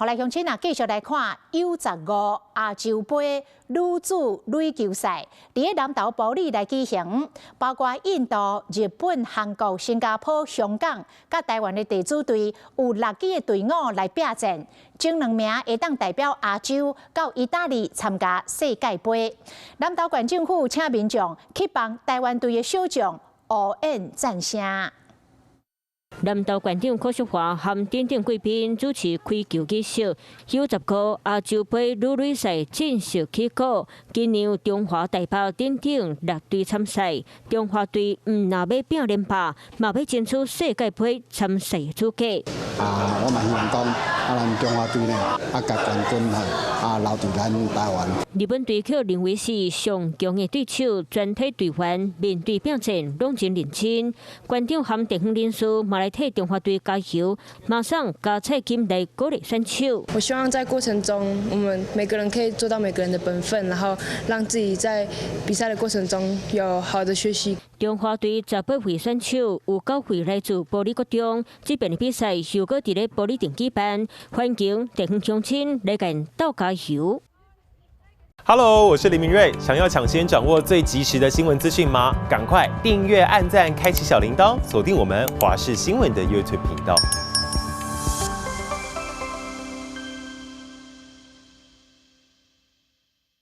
予來鄉親啊，繼續來看 U15亞洲盃女子壘球賽，佇咧南投埔里來舉行，包括印度、日本、韓國、新加坡、香港、佮台灣的地主隊，有六支的隊伍來拚戰，爭兩名會當代表亞洲到意大利參加世界盃。南投縣政府請民眾去幫台灣隊的小將応援讚聲。南投縣長柯淑華和等等貴賓主持開球儀式，U15亞洲盃女壘賽正式起鼓。今年有中華台北等等六隊參賽，中華隊毋但欲拼連霸，嘛欲爭取世界盃參賽資格。啊，我嘛希望講，啊，咱中華隊呢，啊，共冠軍吼，啊，留佇咱台灣。日本隊予認為是上強的對手，全體隊員面對拼戰攏真認真。縣長和地方人士嘛來替中華隊加油，馬上加彩金來鼓勵選手。我希望在過程中，我們每個人可以做到每個人的本分，然後讓自己在比賽的過程中有好的學習。中華隊18歲選手有九位來自埔里國中，這遍的比賽又閣佇咧埔里鎮舉辦，歡迎地方鄉親來共鬥加油。 Hello，我是林明瑞，想要搶先掌握最及時的新聞資訊嗎？趕快訂閱、按讚、開啟小鈴鐺，鎖定我們華視新聞的 YouTube 頻道。